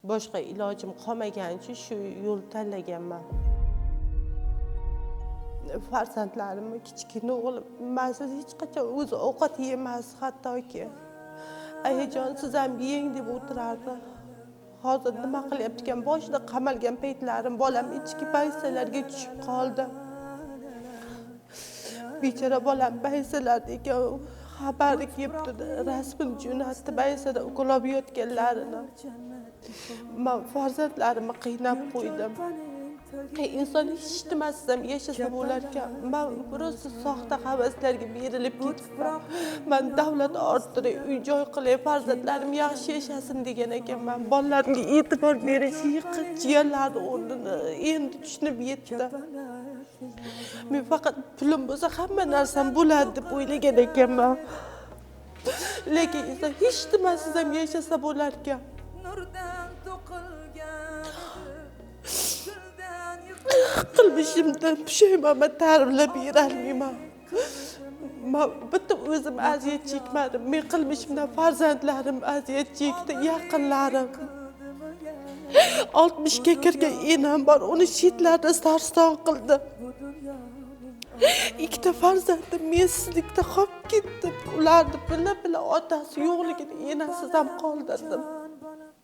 Boshqa ilojim qolmagani uchun shu yo'l tanlaganman. Farzandlarimni, kichkina o'g'lim mansiz hech qachon o'zi ovqat yemas, hattoki "Ayajon, siz ham yeng" deb o'tirardi. Hozir nima qilyapti ekan? Boshida qamalgan paytlarim bolam ichki pensiyalarga tushib qoldi. Bechora bolam pensiyalarda ekan, xabari kelibdi, rasmini jo'natdi pensiyada ukol olib yotganlarini. Man farzandlarimni qiynab qo'ydim. Inson hech nimasiz ham yashasa bo'larkan. Man просто soxta havaslarga berilib ketibman. Man davlat orttiray, uy joy qilay, farzandlarim yaxshi yashasin degan ekanman. Bolalarimga e'tibor berish, yiqit, jiyanlarni o'rnini endi tushunib yetdim. Men faqat pulim bo'lsa, hamma narsam bo'ladi deb o'ylagan ekanman. Lekin inson hech nimasiz ham yashasa bo'larkan. Nurdan to'qilgan, guldan. Qilmishimdan pushaymonman, ta'riflab berolmayman. Man bitta o'zim aziyat chekmadim, men qilmishimdan farzandlarim aziyat chekdi, yaqinlarim. 60ga kirgan enam bor, uni chetlarda sarson qildi. Ikkita farzandim mensizlikda qolib ketdi. Ularni bila bila otasi yo'qligini enasiz ham qoldirdim.